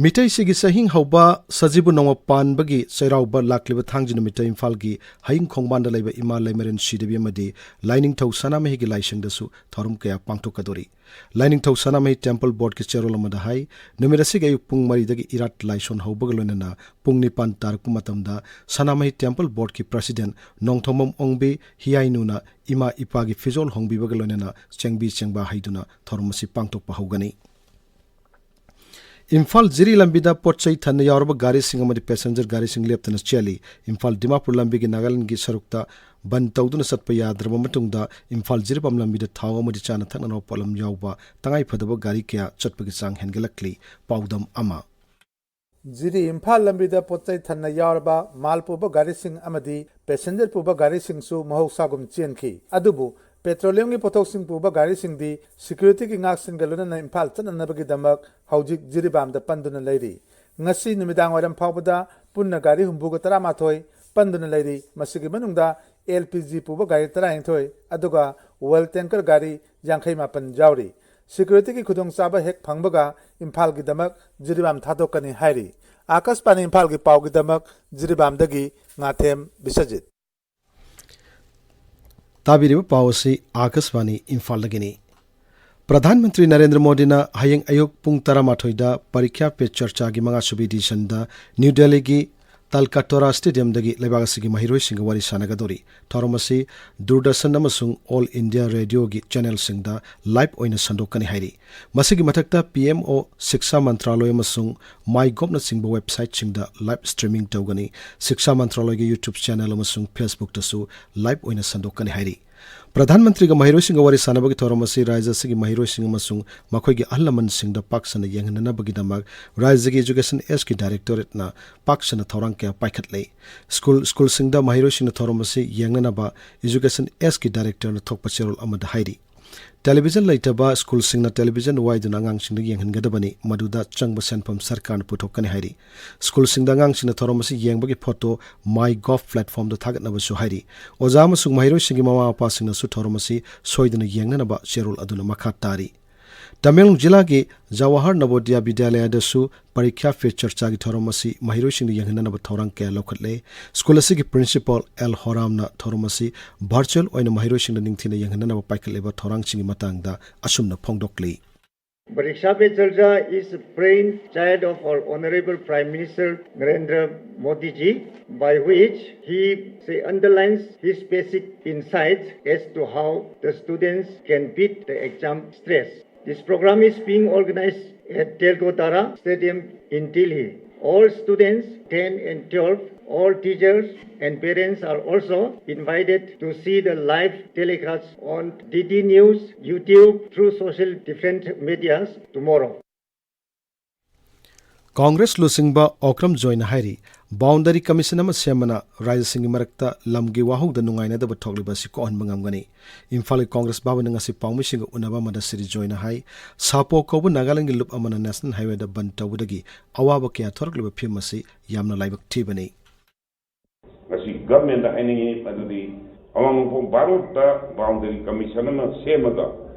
ꯃꯤꯇꯩꯁꯤꯡꯒꯤ ꯆꯍꯤꯡ ꯍꯧꯕ ꯁꯖꯤꯕꯨ ꯅꯣꯡꯃ ꯄꯥꯟꯕꯒꯤ ꯆꯩꯔꯥꯎꯕ ꯂꯥꯛꯂꯤꯕ ꯊꯥꯡꯖ ꯅꯨꯃꯤꯠꯇ ꯏꯝꯐꯥꯜꯒꯤ ꯍꯌꯤꯡ ꯈꯣꯡꯕꯥꯟꯗ ꯂꯩꯕ ꯏꯃꯥ ꯂꯩꯃꯔꯦꯟ ꯁꯤꯗꯦꯕꯤ ꯑꯃꯗꯤ ꯂꯥꯏꯅꯤꯡꯊꯧ ꯁꯅꯥꯃꯍꯤꯒꯤ ꯂꯥꯏꯁꯪꯗꯁꯨ ꯊꯧꯔꯝ ꯀꯌꯥ ꯄꯥꯡꯊꯣꯛꯀꯗꯧꯔꯤ꯫ ꯂꯥꯏꯅꯤꯡꯊꯧ ꯁꯅꯥꯃꯍꯤ ꯇꯦꯝꯄꯜ ꯕꯣꯔꯗꯀꯤ ꯆꯦꯔꯣꯜ ꯑꯃꯗ ꯍꯥꯏ, ꯅꯨꯃꯤꯠ ꯑꯁꯤꯒꯤ ꯑꯌꯨꯛ ꯄꯨꯡ ꯃꯔꯤꯗꯒꯤ ꯏꯔꯥꯠ ꯂꯥꯏꯁꯣꯟ ꯍꯧꯕꯒ ꯂꯣꯏꯅꯅ ꯄꯨꯡ ꯅꯤꯄꯥꯟ ꯇꯥꯔꯛꯄ ꯃꯇꯝꯗ ꯁꯅꯥꯃꯍꯤ ꯇꯦꯝꯄꯜ ꯕꯣꯔꯗꯀꯤ ꯄ꯭ꯔꯁꯤꯗꯦꯟ ꯅꯣꯡꯊꯣꯝꯕꯝ ꯑꯣꯡꯕꯤ ꯍꯤꯌꯥꯏꯅꯨꯅ ꯏꯃꯥ ꯏꯄꯥꯒꯤ ꯐꯤꯖꯣꯜ ꯍꯣꯡꯕꯤꯕꯒ ꯂꯣꯏꯅꯅ ꯆꯦꯡꯕꯤ ꯆꯦꯡꯕꯥ ꯍꯩꯗꯨꯅ ꯊꯧꯔꯝ ꯑꯁꯤ ꯄꯥꯡꯊꯣꯛꯄ ꯍꯧꯒꯅꯤ꯫ ꯏꯝꯐꯥꯜ ꯖꯤꯔꯤ ꯂꯝꯕꯤꯗ ꯄꯣꯠ ꯆꯩ ꯊꯟꯅ ꯌꯥꯎꯔꯕ ꯒꯥꯔꯤꯁꯤꯡ ꯑꯃꯗꯤ ꯄꯦꯁꯦꯟꯖꯔ ꯒꯥꯔꯤꯁꯤꯡ ꯂꯦꯞꯇꯅ ꯆꯦꯜꯂꯤ꯫ ꯏꯝꯐꯥꯜ ꯗꯤꯃꯥꯄꯨꯔ ꯂꯝꯕꯤꯒꯤ ꯅꯥꯒꯥꯂꯦꯟꯗꯒꯤ ꯁꯔꯨꯛꯇ ꯕꯟ ꯇꯧꯗꯨꯅ ꯆꯠꯄ ꯌꯥꯗ꯭ꯔꯕ ꯃꯇꯨꯡꯗ ꯏꯝꯐꯥꯜ ꯖꯤꯔꯤꯕꯥꯝ ꯂꯝꯕꯤꯗ ꯊꯥꯎ ꯑꯃꯗꯤ ꯆꯥꯅ ꯊꯛꯅꯅꯕ ꯄꯣꯠꯂꯝ ꯌꯥꯎꯕ ꯇꯉꯥꯏꯐꯗꯕ ꯒꯥꯔꯤ ꯀꯌꯥ ꯆꯠꯄꯒꯤ ꯆꯥꯡ ꯍꯦꯟꯒꯠꯂꯛꯂꯤ꯫ ꯄꯥꯎꯗꯝ ꯑꯃ꯫ ꯖꯤꯔꯤ ꯏꯝꯐꯥꯜ ꯂꯝꯕꯤꯗ ꯄꯣꯠ ꯆꯩ ꯊꯟꯅ ꯌꯥꯎꯔꯕ ꯃꯥꯜ ꯄꯨꯕ ꯒꯥꯔꯤꯁꯤꯡ ꯑꯃꯗꯤ ꯄꯦꯁꯦꯟꯖꯔ ꯄꯨꯕ ꯒꯥꯔꯤꯁꯤꯡꯁꯨ ꯃꯍꯧꯁꯥꯒꯨꯝ ꯆꯦꯟꯈꯤ꯫ ꯑꯗꯨꯕꯨ ꯄꯦꯇ꯭ꯔꯣꯂꯤꯌꯝꯒꯤ ꯄꯣꯠꯊꯣꯛꯁꯤꯡ ꯄꯨꯕ ꯒꯥꯔꯤꯁꯤꯡꯗꯤ ꯁꯦꯀ꯭ꯌꯨꯔꯤꯇꯤꯒꯤ ꯉꯥꯛꯁꯤꯡꯒ ꯂꯣꯏꯅꯅ ꯏꯝꯐꯥꯜ ꯆꯠꯅꯅꯕꯒꯤꯗꯃꯛ ꯍꯧꯖꯤꯛ ꯖꯤꯔꯤꯕꯥꯝꯗ ꯄꯟꯗꯨꯅ ꯂꯩꯔꯤ꯫ ꯉꯁꯤ ꯅꯨꯃꯤꯗꯥꯡ ꯋꯥꯏꯔꯝ ꯐꯥꯎꯕꯗ ꯄꯨꯟꯅ ꯒꯥꯔꯤ ꯍꯨꯝꯐꯨꯒ ꯇꯔꯥꯃꯥꯊꯣꯏ ꯄꯟꯗꯨꯅ ꯂꯩꯔꯤ꯫ ꯃꯁꯤꯒꯤ ꯃꯅꯨꯡꯗ ꯑꯦꯜ ꯄꯤ ꯖꯤ ꯄꯨꯕ ꯒꯥꯔꯤ ꯇꯔꯥꯅꯤꯊꯣꯏ, ꯑꯗꯨꯒ ꯑꯣꯏꯜ ꯇꯦꯡꯀꯔ ꯒꯥꯔꯤ ꯌꯥꯡꯈꯩ ꯃꯥꯄꯟ ꯌꯥꯎꯔꯤ꯫ ꯁꯦꯀ꯭ꯌꯨꯔꯤꯇꯤꯒꯤ ꯈꯨꯗꯣꯡꯆꯥꯕ ꯍꯦꯛ ꯐꯪꯕꯒ ꯏꯝꯐꯥꯜꯒꯤꯗꯃꯛ ꯖꯤꯔꯤꯕꯥꯝ ꯊꯥꯗꯣꯛꯀꯅꯤ ꯍꯥꯏꯔꯤ꯫ ꯑꯥꯀꯥꯁꯕꯥꯅꯤ ꯏꯝꯐꯥꯜꯒꯤ ꯄꯥꯎꯒꯤꯗꯃꯛ ꯖꯤꯔꯤꯕꯥꯝꯗꯒꯤ ꯉꯥꯊꯦꯝ ꯕꯤꯁ꯭ꯋꯖꯤꯠ꯫ ꯇꯥꯕꯤꯔꯤꯕ ꯄꯥꯎ ꯑꯁꯤ ꯑꯥꯀꯥꯁꯕꯥꯅꯤ ꯏꯝꯐꯥꯜꯗꯒꯤꯅꯤ꯫ ꯄ꯭ꯔꯙꯥꯟ ꯃꯟꯇ꯭ꯔꯤ ꯅꯔꯦꯟꯗ꯭ꯔ ꯃꯣꯗꯤꯅ ꯍꯌꯦꯡ ꯑꯌꯨꯛ ꯄꯨꯡ ꯇꯔꯥꯃꯥꯊꯣꯏꯗ ꯄꯔꯤꯈ꯭ꯌꯥ ꯄꯦ ꯆꯔꯆꯥꯒꯤ ꯃꯉꯥꯁꯨꯕꯤ ꯏꯗꯤꯁꯟꯗ ꯅ꯭ꯌꯨ ꯗꯦꯜꯂꯤꯒꯤ ꯇꯜꯀꯥꯇꯣꯔꯥ ꯁ꯭ꯇꯦꯗꯤꯌꯝꯗꯒꯤ ꯂꯩꯕꯥꯛ ꯑꯁꯤꯒꯤ ꯃꯍꯩꯔꯣꯏꯁꯤꯡꯒ ꯋꯥꯔꯤ ꯁꯥꯟꯅꯒꯗꯧꯔꯤ꯫ ꯊꯧꯔꯝ ꯑꯁꯤ ꯗꯨꯔꯗꯔꯁꯟ ꯑꯃꯁꯨꯡ ꯑꯣꯜ ꯏꯟꯗꯤꯌꯥ ꯔꯦꯗꯤꯑꯣꯒꯤ ꯆꯦꯅꯦꯜꯁꯤꯡꯗ ꯂꯥꯏꯚ ꯑꯣꯏꯅ ꯁꯟꯗꯣꯛꯀꯅꯤ ꯍꯥꯏꯔꯤ꯫ ꯃꯁꯤꯒꯤ ꯃꯊꯛꯇ ꯄꯤ ꯑꯦꯝ ꯑꯣ, ꯁꯤꯛꯁꯥ ꯃꯟꯇ꯭ꯔꯥꯂꯣꯏ ꯑꯃꯁꯨꯡ ꯃꯥꯏ ꯒꯣꯞꯅꯆꯤꯡꯕ ꯋꯦꯕꯁꯥꯏꯠꯁꯤꯡꯗ ꯂꯥꯏꯚ ꯁ꯭ꯇ꯭ꯔꯤꯃꯤꯡ ꯇꯧꯒꯅꯤ꯫ ꯁꯤꯛꯁꯥ ꯃꯟꯇ꯭ꯔꯥꯂꯣꯏꯒꯤ ꯌꯨꯇ꯭ꯌꯨꯕ ꯆꯦꯅꯦꯜ ꯑꯃꯁꯨꯡ ꯐꯦꯁꯕꯨꯛꯇꯁꯨ ꯂꯥꯏꯚ ꯑꯣꯏꯅ ꯁꯟꯗꯣꯛꯀꯅꯤ ꯍꯥꯏꯔꯤ꯫ ꯄ꯭ꯔꯙꯥꯟ ꯃꯟꯇ꯭ꯔꯤꯒ ꯃꯍꯩꯔꯣꯏꯁꯤꯡꯒ ꯋꯥꯔꯤ ꯁꯥꯟꯅꯕꯒꯤ ꯊꯧꯔꯝ ꯑꯁꯤ ꯔꯥꯖ꯭ꯌ ꯑꯁꯤꯒꯤ ꯃꯍꯩꯔꯣꯏꯁꯤꯡ ꯑꯃꯁꯨꯡ ꯃꯈꯣꯏꯒꯤ ꯑꯍꯜ ꯂꯃꯟꯁꯤꯡꯗ ꯄꯥꯛ ꯁꯟꯅ ꯌꯦꯡꯍꯟꯅꯅꯕꯒꯤꯗꯃꯛ ꯔꯥꯖ꯭ꯌꯒꯤ ꯏꯖꯨꯀꯦꯁꯟ ꯑꯦꯁꯀꯤ ꯗꯥꯏꯔꯦꯛꯇꯣꯔꯦꯠꯅ ꯄꯥꯛ ꯁꯟꯅ ꯊꯧꯔꯥꯡ ꯀꯌꯥ ꯄꯥꯏꯈꯠꯂꯦ꯫ ꯁ꯭ꯀꯨꯜ, ꯁ꯭ꯀꯨꯜꯁꯤꯡꯗ ꯃꯍꯩꯔꯣꯏꯁꯤꯡꯅ ꯊꯧꯔꯝ ꯑꯁꯤ ꯌꯦꯡꯅꯅꯕ ꯏꯖꯨꯀꯦꯁꯟ ꯑꯦꯁꯀꯤ ꯗꯥꯏꯔꯦꯛꯇꯣꯔꯦꯠꯅ ꯊꯣꯛꯄ ꯆꯦꯔꯣꯜ ꯑꯃꯗ ꯍꯥꯏꯔꯤ꯫ ꯇꯦꯂꯤꯚꯤꯖꯟ ꯂꯩꯇꯕ ꯁ꯭ꯀꯨꯜꯁꯤꯡꯅ ꯇꯦꯂꯤꯚꯤꯖꯟ ꯋꯥꯏꯗꯨꯅ ꯑꯉꯥꯡꯁꯤꯡꯗ ꯌꯦꯡꯍꯟꯒꯗꯕꯅꯤ, ꯃꯗꯨꯗ ꯆꯪꯕ ꯁꯦꯟꯐꯝ ꯁꯔꯀꯥꯔꯅ ꯄꯨꯊꯣꯛꯀꯅꯤ ꯍꯥꯏꯔꯤ꯫ ꯁ꯭ꯀꯨꯜꯁꯤꯡꯗ ꯑꯉꯥꯡꯁꯤꯡꯅ ꯊꯧꯔꯝ ꯑꯁꯤ ꯌꯦꯡꯕꯒꯤ ꯐꯣꯇꯣ ꯃꯥꯏ ꯒꯣꯚ ꯄ꯭ꯂꯦꯠꯐꯣꯔꯝꯗ ꯊꯥꯒꯠꯅꯕꯁꯨ ꯍꯥꯏꯔꯤ꯫ ꯑꯣꯖꯥ ꯑꯃꯁꯨꯡ ꯃꯍꯩꯔꯣꯏꯁꯤꯡꯒꯤ ꯃꯃꯥ ꯃꯄꯥꯁꯤꯡꯅꯁꯨ ꯊꯧꯔꯝ ꯑꯁꯤ ꯁꯣꯏꯗꯅ ꯌꯦꯡꯅꯅꯕ ꯆꯦꯔꯣꯜ ꯑꯗꯨꯅ ꯃꯈꯥ ꯇꯥꯔꯤ꯫ ꯇꯃꯦꯡꯂꯣꯡ ꯖꯤꯂꯥꯒꯤ ꯖꯋꯥꯍꯔ ꯅꯕꯣꯗꯤꯌꯥ ꯕꯤꯗ꯭ꯌꯥꯂꯌꯗꯁꯨ ꯄꯔꯤꯈ꯭ꯌꯥ ꯄꯦ ꯆꯔꯆꯥꯒꯤ ꯊꯧꯔꯝ ꯑꯁꯤ ꯃꯍꯩꯔꯣꯏꯁꯤꯡꯗ ꯌꯦꯡꯍꯟꯅꯅꯕ ꯊꯧꯔꯥꯡ ꯀꯌꯥ ꯂꯧꯈꯠꯂꯦ꯫ ꯁ꯭ꯀꯨꯜ ꯑꯁꯤꯒꯤ ꯄ꯭ꯔꯤꯟꯁꯤꯄꯥꯜ ꯑꯦꯜ ꯍꯣꯔꯥꯝꯅ ꯊꯧꯔꯝ ꯑꯁꯤ ꯚꯔꯆꯨꯑꯦꯜ ꯑꯣꯏꯅ ꯃꯍꯩꯔꯣꯏꯁꯤꯡꯗ ꯅꯤꯡꯊꯤꯅ ꯌꯦꯡꯍꯟꯅꯅꯕ ꯄꯥꯏꯈꯠꯂꯤꯕ ꯊꯧꯔꯥꯡꯁꯤꯡꯒꯤ ꯃꯇꯥꯡꯗ ꯑꯁꯨꯝꯅ ꯐꯣꯡꯗꯣꯛꯂꯤ꯫ Pariksha Pe Charcha is a brainchild of our Honorable Prime Minister Narendra Modi ji, by which he, say, underlines his basic insights as to how the students can beat the exam stress. This program is being organized at Telkotara Stadium in Delhi. All students ten and twelve, all teachers and parents are also invited to see the live telecast on D D News, YouTube, through social different medias tomorrow. Congress ꯂꯨꯆꯤꯡꯕ ꯑꯣꯀ꯭ꯔꯝ ꯖꯣꯏꯅ ꯍꯥꯏꯔꯤ, boundary commission ꯑꯃ ꯁꯦꯝꯕꯅ ꯔꯥꯖ꯭ꯌꯁꯤꯡꯒꯤ ꯃꯔꯛꯇ ꯂꯝꯒꯤ ꯋꯥꯍꯧꯗ ꯅꯨꯡꯉꯥꯏꯅꯗꯕ ꯊꯣꯛꯂꯤꯕ ꯑꯁꯤ ꯀꯣꯛꯍꯟꯕ ꯉꯝꯒꯅꯤ꯫ ꯏꯝꯐꯥꯜꯒꯤ ꯀꯣꯡꯒ꯭ꯔꯦꯁ ꯚꯕꯟꯗ ꯉꯁꯤ ꯄꯥꯎꯃꯤꯁꯤꯡꯒ ꯎꯅꯕ ꯑꯃꯗ ꯁ꯭ꯔꯤ ꯖꯣꯏꯅ ꯍꯥꯏ, ꯁꯥꯄꯣ ꯀꯧꯕ ꯅꯥꯒꯥꯂꯦꯟꯗꯒꯤ ꯂꯨꯞ ꯑꯃꯅ ꯅꯦꯁꯅꯦꯜ ꯍꯥꯏꯋꯦꯗ ꯕꯟꯗ ꯇꯧꯕꯗꯒꯤ ꯑꯋꯥꯕ ꯀꯌꯥ ꯊꯣꯔꯛꯂꯤꯕ ꯐꯤꯕꯝ ꯑꯁꯤ ꯌꯥꯝꯅ ꯂꯥꯏꯕꯛ ꯊꯤꯕꯅꯤ꯫ ꯉꯁꯤ ꯒꯚꯔꯟꯃꯦꯟꯠꯇ ꯍꯥꯏꯅꯤꯡꯉꯤ, ꯃꯗꯨꯗꯤ ꯑꯋꯥꯡ ꯅꯣꯡꯄꯣꯛ ꯚꯥꯔꯣꯠꯇ ꯕꯥꯎꯟꯗꯔꯤ ꯀꯃꯤꯁꯟ ꯑꯃ ꯁꯦꯝꯃꯒ,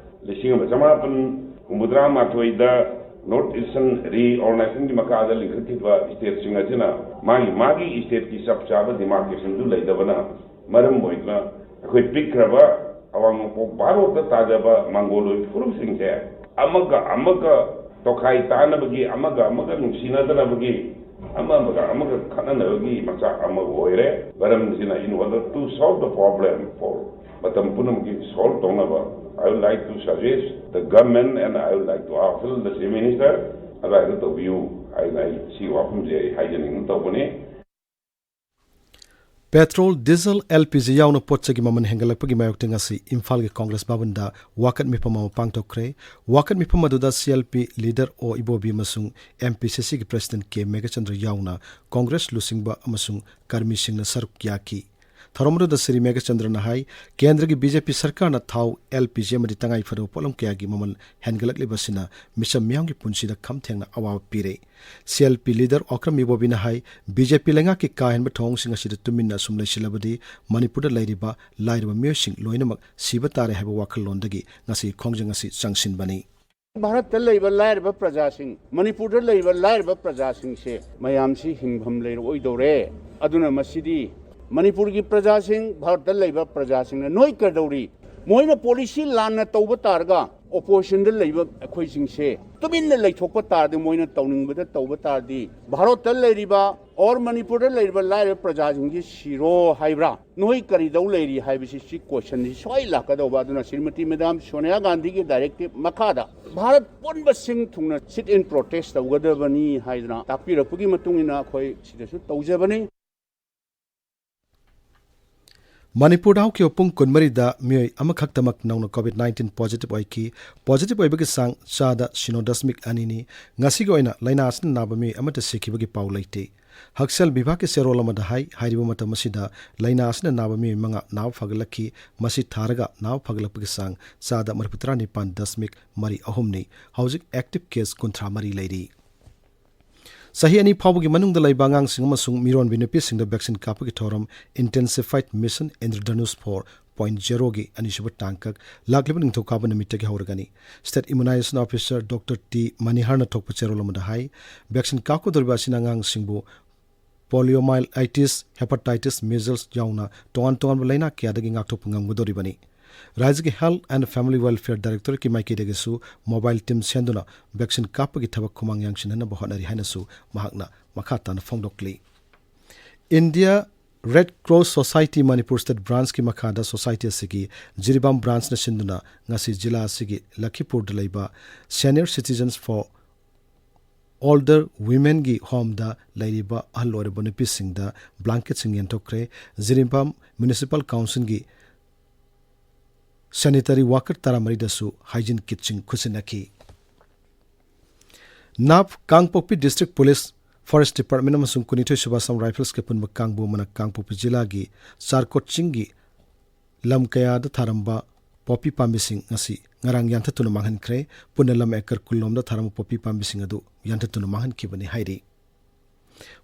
ꯂꯤꯁꯤꯡ ꯑꯃ ꯆꯃꯥꯄꯟ ꯍꯨꯝꯐꯨꯇꯔꯥ ꯃꯥꯊꯣꯏꯗ ꯅꯣꯔꯠ ꯏꯁꯇꯔꯟ ꯔꯤꯑꯣꯔꯒꯅꯥꯏꯖꯦꯁꯟꯒꯤ ꯃꯈꯥꯗ ꯂꯤꯡꯈꯠꯈꯤꯕ ꯁ꯭ꯇꯦꯠꯁꯤꯡ ꯑꯁꯤꯅ ꯃꯥꯒꯤ ꯃꯥꯒꯤ ꯁ꯭ꯇꯦꯠꯀꯤ ꯆꯞ ꯆꯥꯕ ꯗꯤꯃꯥꯔꯀꯦꯁꯟꯗꯨ ꯂꯩꯇꯕꯅ ꯃꯔꯝ ꯑꯣꯏꯗꯨꯅ, ꯑꯩꯈꯣꯏ ꯄꯤꯛꯈ꯭ꯔꯕ ꯑꯋꯥꯡ ꯅꯣꯡꯄꯣꯛ ꯚꯥꯔꯣꯠꯇ ꯇꯥꯖꯕ ꯃꯪꯒꯣꯂꯣꯏꯗ ꯐꯨꯔꯨꯞꯁꯤꯡꯁꯦ ꯑꯃꯒ ꯑꯃꯒ ꯇꯣꯈꯥꯏ ꯇꯥꯅꯕꯒꯤ, ꯑꯃꯒ ꯑꯃꯒ ꯅꯨꯡꯁꯤꯅꯗꯅꯕꯒꯤ, ꯑꯃ ꯑꯃꯒ ꯑꯃꯒ ꯈꯠꯅꯅꯕꯒꯤ ꯃꯆꯥꯛ ꯑꯃ ꯑꯣꯏꯔꯦ꯫ ꯃꯔꯝꯁꯤꯅ, in order to solve the problem for ꯃꯇꯝ ꯄꯨꯝꯅꯃꯛꯀꯤ ꯁꯣꯜꯕ ꯇꯧꯅꯕ, I would like to suggest the government and I would like to appeal the Chief Minister, ꯑꯗꯨꯃꯥꯏꯅ ꯇꯧꯕꯤꯌꯨ ꯍꯥꯏꯅ ꯑꯩ ꯁꯤ ꯋꯥꯐꯝꯁꯦ ꯑꯩ ꯍꯥꯏꯖꯅꯤꯡꯅ ꯇꯧꯕꯅꯤ꯫ Petrol, diesel, L P G ꯌꯥꯎꯅ ꯄꯣꯠ ꯆꯩꯒꯤ ꯃꯃꯜ ꯍꯦꯟꯒꯠꯂꯛꯄꯒꯤ ꯃꯥꯌꯣꯛꯇ ꯉꯁꯤ ꯏꯝꯐꯥꯜꯒꯤ ꯀꯣꯡꯒ꯭ꯔꯦꯁ ꯚꯕꯟꯗ ꯋꯥꯀꯠ ꯃꯤꯐꯝ ꯑꯃ ꯄꯥꯡꯊꯣꯛꯈ꯭ꯔꯦ꯫ ꯋꯥꯀꯠ ꯃꯤꯐꯝ ꯑꯗꯨꯗ ꯁꯤ ꯑꯦꯜ ꯄꯤ ꯂꯤꯗꯔ ꯑꯣ ꯏꯕꯣꯕꯤ ꯑꯃꯁꯨꯡ ꯑꯦꯝ ꯄꯤ ꯁꯤ ꯁꯤꯒꯤ ꯄ꯭ꯔꯦꯁꯤꯗꯦꯟꯠ ꯀꯦ ꯃꯦꯘꯆꯟꯗ꯭ꯔ ꯌꯥꯎꯅ ꯀꯣꯡꯒ꯭ꯔꯦꯁ ꯂꯨꯆꯤꯡꯕ ꯑꯃꯁꯨꯡ ꯀꯔꯃꯤꯁꯤꯡꯅ ꯁꯔꯨꯛ ꯌꯥꯈꯤ꯫ ꯊꯧꯔꯝ ꯑꯗꯨꯗ ꯁ꯭ꯔꯤ ꯃꯦꯘꯆꯟꯗ꯭ꯔꯅ ꯍꯥꯏ, ꯀꯦꯟꯗ꯭ꯔꯒꯤ ꯕꯤ ꯖꯦ ꯄꯤ ꯁꯔꯀꯥꯔꯅ ꯊꯥꯎ, ꯑꯦꯜ ꯄꯤ ꯖꯤ ꯑꯃꯗꯤ ꯇꯉꯥꯏ ꯐꯗꯕ ꯄꯣꯠꯂꯝ ꯀꯌꯥꯒꯤ ꯃꯃꯜ ꯍꯦꯟꯒꯠꯂꯛꯂꯤꯕ ꯑꯁꯤꯅ ꯃꯤꯆꯝ ꯃꯤꯌꯥꯝꯒꯤ ꯄꯨꯟꯁꯤꯗ ꯈꯝ ꯊꯦꯡꯅ ꯑꯋꯥꯕ ꯄꯤꯔꯦ꯫ C L P leader Okram ꯏꯕꯣꯕꯤꯅ ꯍꯥꯏ, ꯕꯤ ꯖꯦ ꯄꯤ ꯂꯩꯉꯥꯛꯀꯤ ꯀꯥ ꯍꯦꯟꯕ ꯊꯧꯑꯣꯡꯁꯤꯡ ꯑꯁꯤꯗ ꯇꯨꯃꯤꯟꯅ ꯑꯁꯨꯝ ꯂꯩꯁꯤꯜꯂꯕꯗꯤ ꯃꯅꯤꯄꯨꯔꯗ ꯂꯩꯔꯤꯕ ꯂꯥꯏꯔꯕ ꯃꯤꯑꯣꯏꯁꯤꯡ ꯂꯣꯏꯅꯃꯛ ꯁꯤꯕ ꯇꯥꯔꯦ ꯍꯥꯏꯕ ꯋꯥꯈꯜꯂꯣꯟꯗꯒꯤ ꯉꯁꯤ ꯈꯣꯡꯖꯪ ꯑꯁꯤ ꯆꯪꯁꯤꯟꯕꯅꯤ꯫ ꯚꯥꯔꯠꯇ ꯂꯩꯕ ꯂꯥꯏꯔꯕ ꯄ꯭ꯔꯖꯥꯁꯤꯡ, ꯃꯅꯤꯄꯨꯔꯗ ꯂꯩꯕ ꯂꯥꯏꯔꯕ ꯄ꯭ꯔꯖꯥꯁꯤꯡꯁꯦ ꯃꯌꯥꯝꯁꯤ ꯍꯤꯡꯐꯝ ꯂꯩꯔꯛꯑꯣꯏꯗꯧꯔꯦ꯫ ꯑꯗꯨꯅ ꯃꯁꯤꯗꯤ ꯃꯅꯤꯄꯨꯔꯒꯤ ꯄ꯭ꯔꯖꯥꯁꯤꯡ, ꯚꯥꯔꯠꯇ ꯂꯩꯕ ꯄ꯭ꯔꯖꯥꯁꯤꯡꯅ ꯅꯣꯏ ꯀꯩꯗꯧꯔꯤ? ꯃꯣꯏꯅ ꯄꯣꯂꯤꯁꯤ ꯂꯥꯟꯅ ꯇꯧꯕ ꯇꯥꯔꯒ, ꯑꯣꯄꯣꯖꯤꯁꯟꯗ ꯂꯩꯕ ꯑꯩꯈꯣꯏꯁꯤꯡꯁꯦ ꯇꯨꯃꯤꯟꯅ ꯂꯩꯊꯣꯛꯄ ꯇꯥꯔꯗꯤ, ꯃꯣꯏꯅ ꯇꯧꯅꯤꯡꯕꯗ ꯇꯧꯕ ꯇꯥꯔꯗꯤ, ꯚꯥꯔꯠꯇ ꯂꯩꯔꯤꯕ ꯑꯣꯔ ꯃꯅꯤꯄꯨꯔꯗ ꯂꯩꯔꯤꯕ ꯂꯥꯏꯔꯕ ꯄ꯭ꯔꯖꯥꯁꯤꯡꯁꯤ ꯁꯤꯔꯣ ꯍꯥꯏꯕ꯭ꯔꯥ? ꯅꯣꯏ ꯀꯔꯤꯗꯧ ꯂꯩꯔꯤ ꯍꯥꯏꯕꯁꯤ, ꯁꯤ ꯀꯣꯏꯁꯟꯁꯤ ꯁꯣꯏ ꯂꯥꯛꯀꯗꯧꯕ꯫ ꯑꯗꯨꯅ ꯁ꯭ꯔꯤꯃꯇꯤ ꯃꯦꯗꯥꯝ ꯁꯣꯅꯤꯌꯥ ꯒꯥꯟꯙꯤꯒꯤ ꯗꯥꯏꯔꯦꯛꯇꯤꯞ ꯃꯈꯥꯗ ꯚꯥꯔꯠ ꯄꯨꯝꯕ ꯁꯤꯟ ꯊꯨꯡꯅ sit in protest ꯇꯧꯒꯗꯕꯅꯤ ꯍꯥꯏꯗꯅ ꯇꯥꯛꯄꯤꯔꯛꯄꯒꯤ ꯃꯇꯨꯡ ꯏꯟꯅ ꯑꯩꯈꯣꯏ ꯁꯤꯗꯁꯨ ꯇꯧꯖꯕꯅꯤ꯫ ꯃꯅꯤꯄꯨꯔꯗ ꯍꯧꯈꯤꯕ ꯄꯨꯡ ꯀꯨꯟꯃꯔꯤꯗ ꯃꯤꯑꯣꯏ ꯑꯃꯈꯛꯇꯃꯛ ꯅꯧꯅ COVID nineteen positive ꯑꯣꯏꯈꯤ꯫ Positive ꯑꯣꯏꯕꯒꯤ ꯆꯥꯡ ꯆꯥꯗ ꯁꯤꯅꯣ ꯗꯁꯃꯤꯛ ꯑꯅꯤꯅꯤ꯫ ꯉꯁꯤꯒꯤ ꯑꯣꯏꯅ ꯂꯥꯏꯅꯥ ꯑꯁꯤꯅ ꯅꯥꯕ ꯃꯤꯑꯣꯏ ꯑꯃꯠꯇ ꯁꯤꯈꯤꯕꯒꯤ ꯄꯥꯎ ꯂꯩꯇꯦ꯫ ꯍꯛꯁꯦꯜ ꯕꯤꯚꯥꯒꯀꯤ ꯆꯦꯔꯣꯜ ꯑꯃꯗ ꯍꯥꯏ, ꯍꯥꯏꯔꯤꯕ ꯃꯇꯝ ꯑꯁꯤꯗ ꯂꯥꯏꯅꯥ ꯑꯁꯤꯅ ꯅꯥꯕ ꯃꯤꯑꯣꯏ ꯃꯉꯥ ꯅꯥꯕ ꯐꯒꯠꯂꯛꯈꯤ꯫ ꯃꯁꯤ ꯊꯥꯔꯒ ꯅꯥꯕ ꯐꯒꯠꯂꯛꯄꯒꯤ ꯆꯥꯡ ꯆꯥꯗ ꯃꯔꯤꯐꯨ ꯇꯔꯥ ꯅꯤꯄꯥꯟ ꯗꯁꯃꯤꯛ ꯃꯔꯤ ꯑꯍꯨꯝꯅꯤ꯫ ꯍꯧꯖꯤꯛ active case ꯀꯨꯟꯊ꯭ꯔꯥ ꯃꯔꯤ ꯂꯩꯔꯤ꯫ ꯆꯍꯤ ꯑꯅꯤ ꯐꯥꯎꯕꯒꯤ ꯃꯅꯨꯡꯗ ꯂꯩꯕ ꯑꯉꯥꯡꯁꯤꯡ ꯑꯃꯁꯨꯡ ꯃꯤꯔꯣꯟꯕꯤ ꯅꯨꯄꯤꯁꯤꯡꯗ vaccine ꯀꯥꯞꯄꯒꯤ ꯊꯧꯔꯝ Intensified Mission Indradhanush four point zero ꯒꯤ ꯑꯅꯤꯁꯨꯕ ꯇꯥꯡꯀꯛ ꯂꯥꯛꯂꯤꯕ ꯅꯤꯡꯊꯧꯀꯥꯕ ꯅꯨꯃꯤꯠꯇꯒꯤ ꯍꯧꯔꯒꯅꯤ꯫ State Immunization Officer Doctor T ꯃꯅꯤꯍꯔꯅ ꯊꯣꯛꯄ ꯆꯦꯔꯣꯜ ꯑꯃꯗ ꯍꯥꯏ, vaccine ꯀꯥꯞꯀꯗꯧꯔꯤꯕ ꯑꯁꯤꯅ ꯑꯉꯥꯡꯁꯤꯡꯕꯨ poliomyelitis, hepatitis, measles ꯌꯥꯎꯅ ꯇꯣꯉꯥꯟ ꯇꯣꯉꯥꯟꯕ ꯂꯩꯅꯥ ꯀꯌꯥꯗꯒꯤ ꯉꯥꯛꯊꯣꯛꯄ ꯉꯝꯒꯗꯧꯔꯤꯕꯅꯤ꯫ ꯔꯥꯖ꯭ꯌꯒꯤ Health and Family Welfare Directorate ꯀꯤ ꯃꯥꯏꯀꯩꯗꯒꯤꯁꯨ mobile team ꯁꯦꯝꯗꯨꯅ vaccine ꯀꯥꯞꯄꯒꯤ ꯊꯕꯛ ꯈꯨꯃꯥꯡ ꯌꯥꯡꯁꯤꯟꯅꯅꯕ ꯍꯣꯠꯅꯔꯤ ꯍꯥꯏꯅꯁꯨ ꯃꯍꯥꯛꯅ ꯃꯈꯥ ꯇꯥꯅ ꯐꯣꯡꯗꯣꯛꯂꯤ꯫ India Red Cross Society Manipur State Branch ꯀꯤ ꯃꯈꯥꯗ society ꯑꯁꯤꯒꯤ ꯖꯤꯔꯤꯕꯥꯝ branch ꯅ ꯁꯤꯟꯗꯨꯅ ꯉꯁꯤ ꯖꯤꯂꯥ ꯑꯁꯤꯒꯤ ꯂꯈꯤꯄꯨꯔꯗ ꯂꯩꯕ Senior Citizens for Older Women ꯒꯤ home ꯗ ꯂꯩꯔꯤꯕ ꯑꯍꯜ ꯑꯣꯏꯔꯕ ꯅꯨꯄꯤꯁꯤꯡꯗ blanket ꯁꯤꯡ ꯌꯦꯟꯊꯣꯛꯈ꯭ꯔꯦ꯫ ꯖꯤꯔꯤꯕꯥꯝ Municipal Council ꯒꯤ sanitary worker ꯇꯔꯥꯃꯔꯤꯗꯁꯨ hygiene kit ꯁꯤꯡ ꯈꯨꯠꯁꯤꯟꯅꯈꯤ꯫ NAP, ꯀꯥꯡꯄꯣꯛꯄꯤ District Police, Forest Department ꯑꯃꯁꯨꯡ ꯀꯨꯟꯅꯤꯊꯣꯏ ꯁꯨꯕ Assam Rifles ꯀꯤ ꯑꯄꯨꯟꯕ ꯀꯥꯡꯕꯨ ꯑꯃꯅ ꯀꯥꯡꯄꯣꯛꯄꯤ ꯖꯤꯂꯥꯒꯤ ꯆꯥꯔꯀꯣꯠ ꯆꯤꯡꯒꯤ ꯂꯝ ꯀꯌꯥꯗ ꯊꯥꯔꯝꯕ ꯄꯣꯄꯤ ꯄꯥꯝꯕꯤꯁꯤꯡ ꯉꯁꯤ, ꯉꯔꯥꯡ ꯌꯥꯟꯊꯠꯇꯨꯅ ꯃꯥꯡꯍꯟꯈ꯭ꯔꯦ꯫ ꯄꯨꯟꯅ ꯂꯝ acre ꯀꯨꯟ ꯂꯣꯝꯗ ꯊꯥꯔꯝꯕ ꯄꯣꯄꯤ ꯄꯥꯝꯕꯤꯁꯤꯡ ꯑꯗꯨ ꯌꯥꯟꯊꯠꯇꯨꯅ ꯃꯥꯡꯍꯟꯈꯤꯕꯅꯤ ꯍꯥꯏꯔꯤ꯫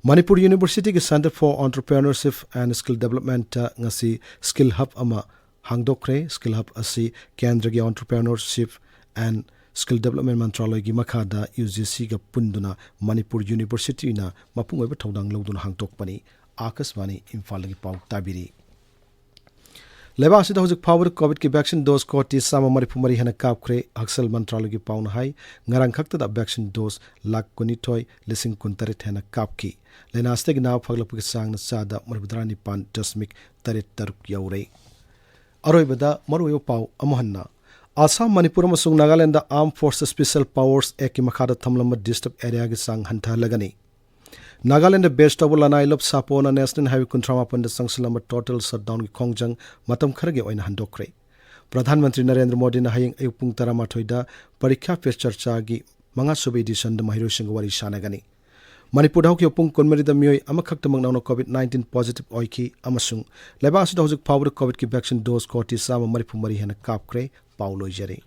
ꯃꯅꯤꯄꯨꯔ University ꯒꯤ Centre for Entrepreneurship and Skill Development ꯇ ꯉꯁꯤ Skill Hub ꯑꯃ ꯍꯥꯡꯗꯣꯛꯈ꯭ꯔꯦ꯫ Skill Hub ꯑꯁꯤ ꯀꯦꯟꯗ꯭ꯔꯒꯤ Entrepreneurship and Skill Development ꯃꯟꯇ꯭ꯔꯥꯂꯣꯏꯒꯤ ꯃꯈꯥꯗ UGC ꯒ ꯄꯨꯟꯗꯨꯅ ꯃꯅꯤꯄꯨꯔ University ꯅ ꯃꯄꯨꯡ ꯑꯣꯏꯕ ꯊꯧꯗꯥꯡ ꯂꯧꯗꯨꯅ ꯍꯥꯡꯗꯣꯛꯄꯅꯤ꯫ ꯑꯥꯀꯥꯁꯕꯥꯅꯤ ꯏꯝꯐꯥꯜꯗꯒꯤ ꯄꯥꯎ ꯇꯥꯕꯤꯔꯤ꯫ ꯂꯩꯕꯥꯛ ꯑꯁꯤꯗ ꯍꯧꯖꯤꯛ ꯐꯥꯎꯕꯗ COVID ꯀꯤ vaccine dose ꯀꯣꯇꯤ ꯆꯥꯝꯃ ꯃꯔꯤꯐꯨ ꯃꯔꯤ ꯍꯦꯟꯅ ꯀꯥꯞꯈ꯭ꯔꯦ꯫ ꯍꯛꯁꯦꯜ ꯃꯟꯇ꯭ꯔꯥꯂꯣꯏꯒꯤ ꯄꯥꯎꯅ ꯍꯥꯏ, ꯉꯔꯥꯡ ꯈꯛꯇꯗ vaccine dose ꯂꯥꯈ ꯀꯨꯟꯅꯤꯊꯣꯏ ꯂꯤꯁꯤꯡ ꯀꯨꯟꯇꯔꯦꯠ ꯍꯦꯟꯅ ꯀꯥꯞꯈꯤ꯫ ꯂꯥꯏꯅꯥ ꯑꯁꯤꯗꯒꯤ ꯅꯥꯕ ꯐꯒꯠꯂꯛꯄꯒꯤ ꯆꯥꯡꯅ ꯆꯥꯗ ꯃꯔꯤꯐꯨꯇꯔꯥ ꯅꯤꯄꯥꯟ ꯗꯁꯃꯤꯛ ꯇꯔꯦꯠ ꯇꯔꯨꯛ ꯌꯧꯔꯦ꯫ ꯑꯔꯣꯏꯕꯗ ꯃꯔꯨꯑꯣꯏꯕ ꯄꯥꯎ ꯑꯃꯨꯛ ꯍꯟꯅ꯫ ꯑꯁꯥꯝ, ꯃꯅꯤꯄꯨꯔ ꯑꯃꯁꯨꯡ Nagaland Armed Forces Special Powers Act ꯀꯤ ꯃꯈꯥꯗ ꯊꯝꯂꯝꯕ disturb area ꯒꯤ ꯆꯥꯡ ꯍꯟꯊꯍꯜꯂꯒꯅꯤ꯫ ꯅꯥꯒꯥꯂꯦꯟꯗ ꯕꯦꯁ ꯇꯧꯕ ꯂꯅꯥꯏ ꯂꯨꯞ ꯁꯥꯄꯣꯅ ꯅꯦꯁꯅꯦꯜ ꯍꯥꯏꯋꯦ ꯀꯨꯟꯊ꯭ꯔꯥ ꯃꯥꯄꯟꯗ ꯆꯪꯁꯤꯜꯂꯝꯕ ꯇꯣꯇꯦꯜ ꯁꯠꯗꯥꯎꯟꯒꯤ ꯈꯣꯡꯖꯪ ꯃꯇꯝ ꯈꯔꯒꯤ ꯑꯣꯏꯅ ꯍꯟꯗꯣꯛꯈ꯭ꯔꯦ꯫ ꯄ꯭ꯔꯙꯥꯟ ꯃꯟꯇ꯭ꯔꯤ ꯅꯔꯦꯟꯗ꯭ꯔ ꯃꯣꯗꯤꯅ ꯍꯌꯦꯡ ꯑꯌꯨꯛ ꯄꯨꯡ ꯇꯔꯥꯃꯥꯊꯣꯏꯗ ꯄꯔꯤꯈ꯭ꯌꯥ ꯄꯦ ꯆꯔꯆꯥꯒꯤ ꯃꯉꯥꯁꯨꯕ ꯏꯗꯤꯁꯟꯗ ꯃꯍꯩꯔꯣꯏꯁꯤꯡꯒ ꯋꯥꯔꯤ ꯁꯥꯟꯅꯒꯅꯤ꯫ ꯃꯅꯤꯄꯨꯔꯗ ꯍꯧꯈꯤꯕ ꯄꯨꯡ ꯀꯨꯟꯃꯔꯤꯗ ꯃꯤꯑꯣꯏ ꯑꯃꯈꯛꯇꯃꯛ ꯅꯧꯅ ꯀꯣꯚꯤꯗ ꯅꯥꯏꯟꯇꯤꯟ ꯄꯣꯖꯤꯇꯤꯚ ꯑꯣꯏꯈꯤ ꯑꯃꯁꯨꯡ ꯂꯩꯕꯥꯛ ꯑꯁꯤꯗ ꯍꯧꯖꯤꯛ ꯐꯥꯎꯕꯗ ꯀꯣꯚꯤꯗꯀꯤ ꯚꯦꯛꯁꯤꯟ ꯗꯣꯁ ꯀꯣꯇꯤ ꯆꯥꯝꯃ ꯃꯔꯤꯐꯨ ꯃꯔꯤ ꯍꯦꯟꯅ ꯀꯥꯞꯈ꯭ꯔꯦ꯫ ꯄꯥꯎ ꯂꯣꯏꯖꯔꯦ꯫